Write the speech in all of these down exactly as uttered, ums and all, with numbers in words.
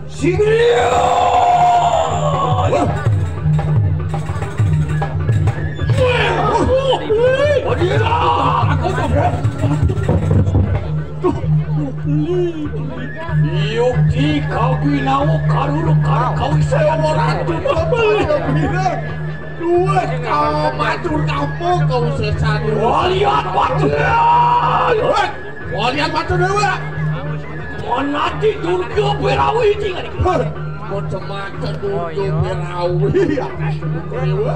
Singria! Yukti kabinawa karuru kar kawisayan. Dua kau matur kamu kau sesat. Walian matur. Walian matur dewa. Manadi Durga Berawi tinggal. Kau semata Durga Berawi. Dewa.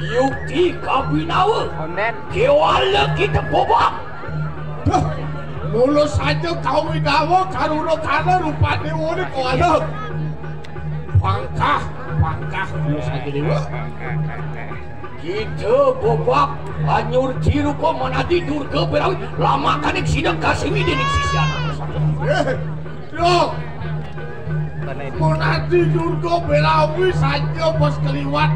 Yukti kabinawa. Amen. Kewala kita bobak. Mula saja kau dawa karuna kana rupa dewa ni kewala. Pangkah, pangkah mula saja dewa. Kita bobak anyur cirupa manadi Durga Berawi lama kanik sidang kasiwi dening sisian. Eh, Loh, menadi Durga Berawi saja bos keliwat.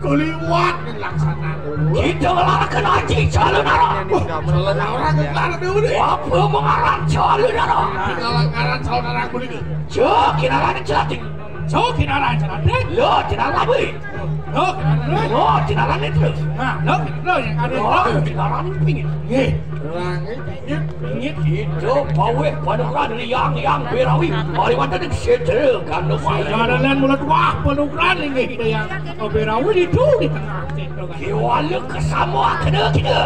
Keliwat laksanaan. Kita ngelarakan aji calon arah. Calon arah ngelar dewa ni. Apa mengarang calon arah? Kalau ngarang calon arah kuning. Cok, kinaran celating. Cok, kinaran celating. Lo, kinaran labi. Lo, kinaran. Lo, kinaran itu. Nah, lo, lo yang ada. Lo, kinaran pingin. Nggih. Langit. Pingit. Ida paweh panugrahan Hyang Hyang Berawi. Mari wonten ing sedra gandum ayu. Jalanan mulut wah panugrahan inggih Ida Hyang Berawi itu di tengah sedra gandum. Kewala kesama kena kita.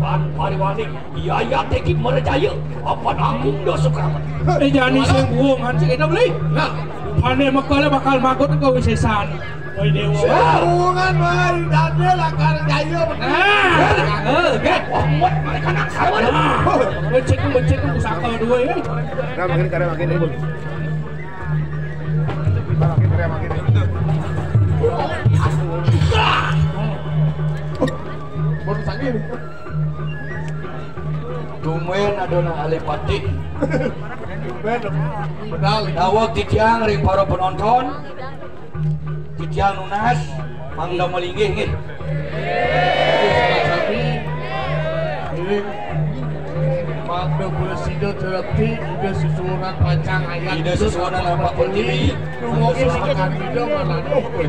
Pan pariwani yayate ki merjaya. Apan agung dosa keramat. Eh, jani sing buwungan sing kita beli. Nah. Pane mekale bakal magot ke wisesan. Woi, Dewa. Hubungan bae, Daniel akan jaya bener. Nah, eh, kan. Wah, muat mereka nak sarwa. Nah, becek, becek, pusaka dua ini. Nah, makin karya makin ini. Makin karya makin ini. Baru sakit. Tumben ada nang alih patih. Tumben. Benar. Daweg titiang ring para penonton. Titiang nunas, mangda malinggih nggih. Sami, ngiring mangda prasida terebti, Ida Sesuwunan Pacang Ayat. Ida Sesuwunan Nampak Pertiwi. Dumugi sakan Ida mananuh kuwi.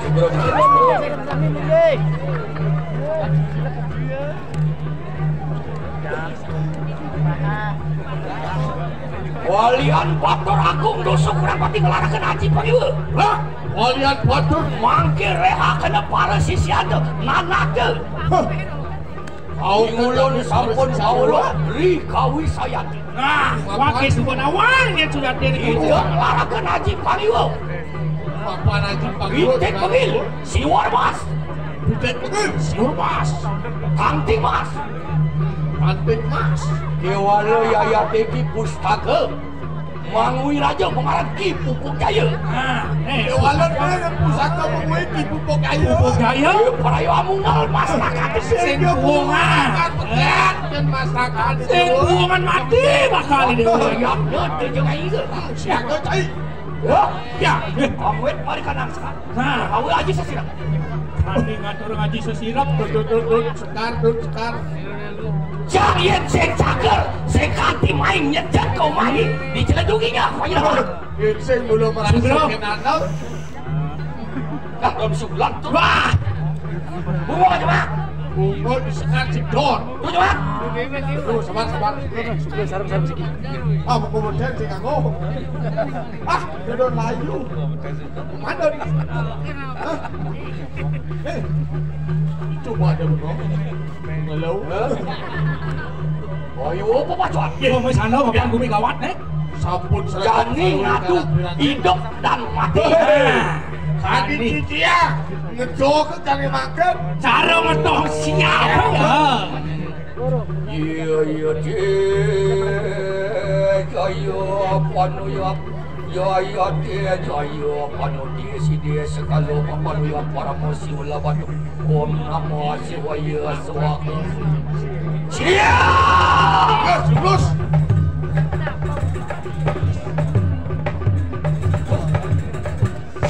Subra. Walian Batur Agung dosa kurang pati ngelaraken aji pangiwa. Lah, Walian Batur mangke rehakena para sisianda nanakda. Hah. Ingulun sampun kawula ri kawisayati. Nah, wake suba nawang yen sudah dene. Ida ngelaraken aji pangiwa. Papan aji pangiwa. Pitik pengil, siwar mas. Pitik pengil, siwar mas. Kanting mas. Kanting mas. Kewala yayate ki pustaka. Mangwi raja pengaran Ki Pupuk Jaya. Nah, eh. Kewala kene pusaka mangwi Ki Pupuk Jaya. Pupuk Jaya. Eh, para yo amungal masyarakat. Sing buwungan. Masyarakat, dan masyarakat. Sing buwungan mati bakal ini. Oh, ya, ya, ya, ya, ya. Siaga, cai. Ya, ya. Awet mari kanang sekar. Nah, awet aji sesirap. Kami ngatur ngaji sesirap, tut, tut, tut, tut, sekar, tut, sekar. Jang yen sing cager, sing kanti main nyejet kau mari, diceledunginya, kau nyerah. Yen sing mula merasa Sugro. Kenal. Dah, belum sulam tuh. Wah. Bunga aja, Mak. Bunga disekar jedor. Tuh, Mak. Tuh, sabar, sabar. Sabar, sabar, sabar. Ah, buku modern sih, Kang. Oh. Ah, jedor layu. Komandan. Hah? Eh, coba aja, Bro. Halo. Ayo, apa, Pak Cuan? Oh, wis ana, Bapak Gumi gawat, eh. Sampun. Jani ngadu hidup dan mati. Nah, kadi cicia ngejo ke kami makan. Cara ngetong siapa ya? Iya, iya, iya, iya, panu ya, ya, iya, iya, iya, panu di sini sekalo panu ya para musuh lawan Om Namo Siwaya Swaha. Siap! Terus, terus.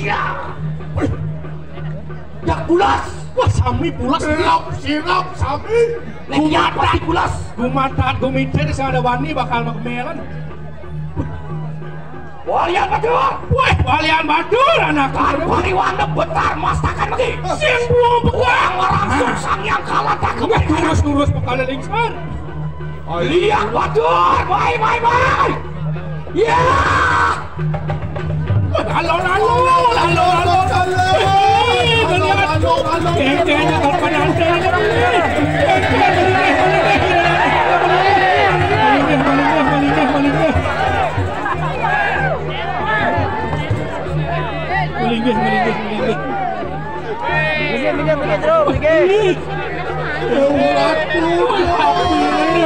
Siap! Wih. Yak bulas. Wah, sami Pulas. Sirap, sirap, sami. Nek kian pasti pulas. Gumatat, gumitir, sing ada wani bakal magemelan. Walian batur. Wéh, walian batur, anak. Kan pariwanda betar mastakan lagi. Sing buang bekal. Orang-orang sungsang yang kalah tak kembali. Terus-terus bekal lingsar. Liang batur, mai, mai, mai. Ya. Alon, alon, alon, alon. Eh, melihat. Kengkengnya kapan ada? Melinggih, melinggih, melinggih. Minggir, minggir, minggir, Jero, minggir. Beli.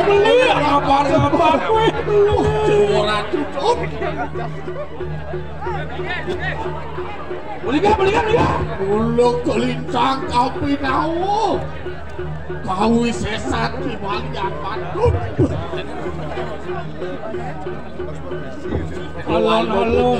Beli. Apa, apa, apa? Ora cukup. Beli, beli, beli. Uluk kelincang kapi nau. Kawi sesat di balian pandut. Alon-alon.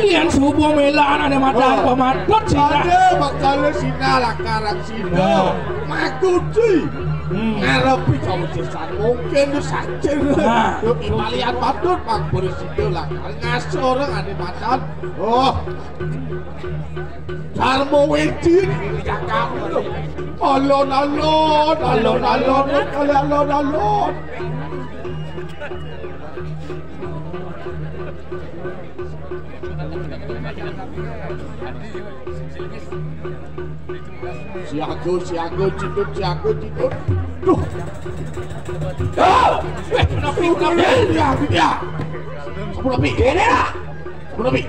Yén subuh mélaan ané madan pamadhut sina. Ada bakal sina lakaran sina. Nah. Makuti. Hmm. Ngarepi kamu sesat mungkin lu sacir. Nah. Lu malian padhut mak beri sida lakaran ngaso orang ané madan. Oh. Dharma Wédin dijaga. Alon-alon, alon-alon, alon-alon. Siaga, siaga, citut, siaga, citut. Duh. Duh. Eh, kenapa, kenapa? Ya, ya. Kamu lebih. Ini lah. Menepi.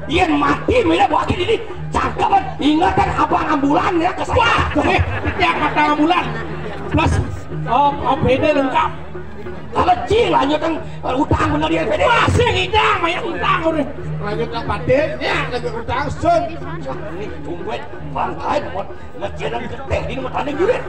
Yén mati, mila bangkit ini. Cangkepan, ingatan abang ambulan ya ke saya. Wah, eh, yang kata ambulan. Plus, oh, A P D lengkap. Kalau cing lanjutkan, eh, utang bener di A P D. Masih ngidang, main utang udah. Lanjutkan batin, ya, lanjut utang, sun. Ini tungguin, bangkai, buat Ngecénan getih di rumah tani jurit.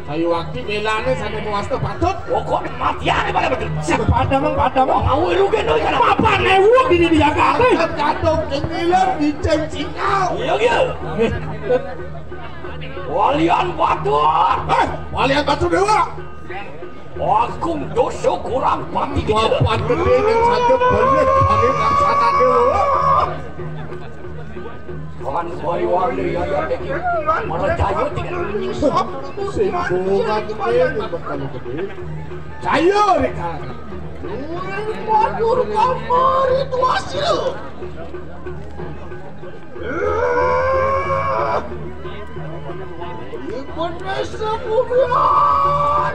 Kayu aki bélane sampe mewasta patut. Pokok matiane pada betul. Sing padang, padang. Wong awe lu gendong ikan apa? Apa newuk di, di Jakarta? Angkat kantong kengiler di ceng singa. Iya, iya. Eh, Walian Batur. Eh, Walian Batur Dewa. Agung dosa kurang pati gedé. Papan gedé ning sadep balik, balik laksana dewa. Kawan wali-wali ya, ya, ya. Malah jayo tiga. Sing bungan gedé, bakal gedé. Jayo, Rika. Waduh, kamar itu hasil. Ibu Nesa Bumian.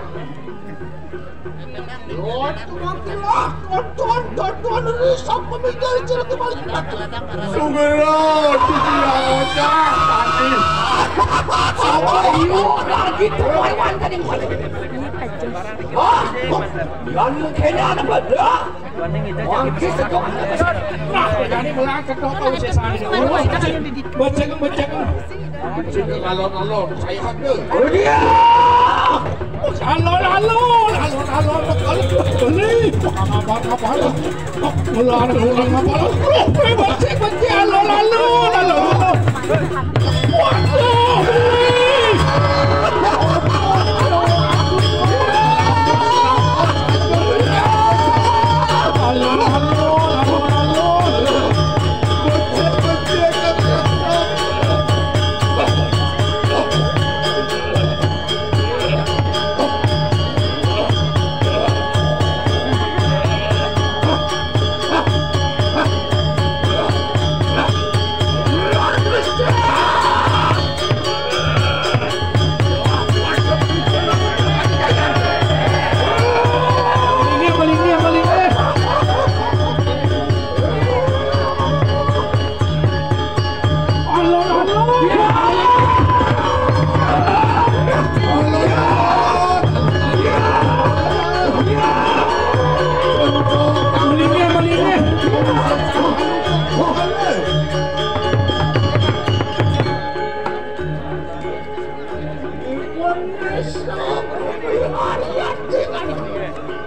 Lord, makilah, tonton, tonton, risau pemikiran cerita balik. Sugero, tidak ada tadi. Apa iyo lagi tuh Iwan tadi? Wah, yang kena ada pada. Wangkis sedok. Nah, jadi melang kedok kau sesane. Becek, becek. Becek alon-alon, saya hande. Oh, dia. Alon-alon, alon-alon, alon-alon. Beli. Apa, apa, apa? Ular, ular, apa? Becek, becek, alon-alon, alon-alon.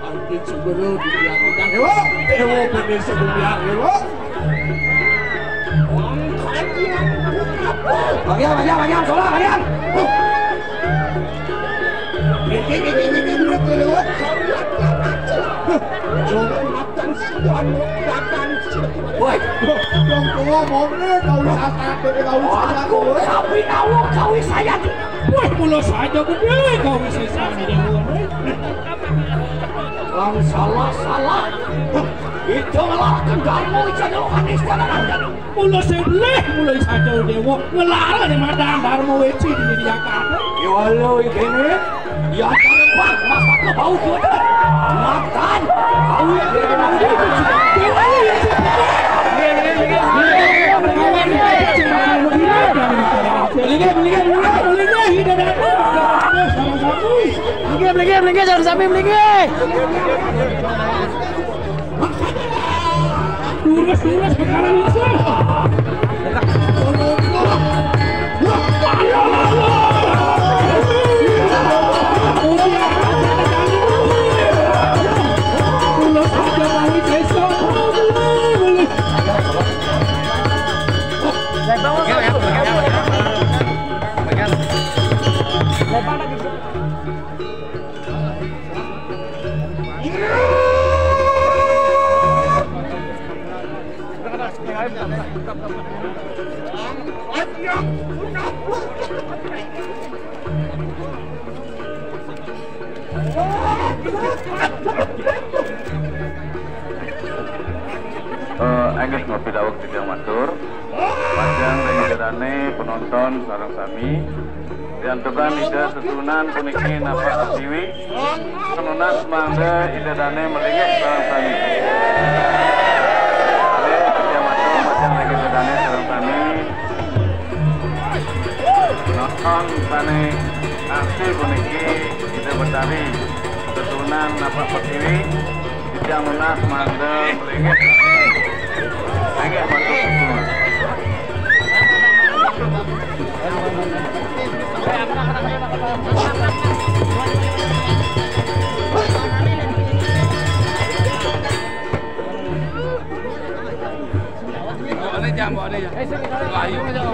Angkin Suguru di Biak Utang, Dewa. Dewa Bendesa di Biak, Dewa. Bagian, bagian, bagian, solah, bagian. Iki, iki, iki, iki, murid lewat. Jangan makan sudah, makan sudah. Woi, wong tua monggo kau sasaran, kau sasaran. Aku tapi tahu kau saya. Wah, mula saja gedé kau sesane dewa. Lang salah, salah. Itu malah kendalmu, itu adalah manis dan anak. Mula sing leh, mula saja dewa. Ngelarane madang Dharma Weci di media kabeh. Iwalo ikene. Ya, tempat masak ke bau kuda. Makan. Bau ikene. Dewa Weci. Beli, beli, beli, beli. Beli, beli, beli. Beli, beli, beli, jangan sampai beli. Lurus, lurus, perkara lurus. Eh, inggih, ngopi dawek tigang matur. Majeng ring Ida dané, penonton sareng sami. Riantukan Ida sesuunan puniki napak pertiwi. Nunas mangda Ida dané malinggih sareng sami. Inggih, tigang matur majeng ring Ida dané sareng sami. Penonton sané asih puniki Ida Betari sesuunan napak pertiwi. Titiang nunas mangda malinggih. Inggih, matur suwun. Bawaannya jam, bawaannya jam. Ayo, ayo.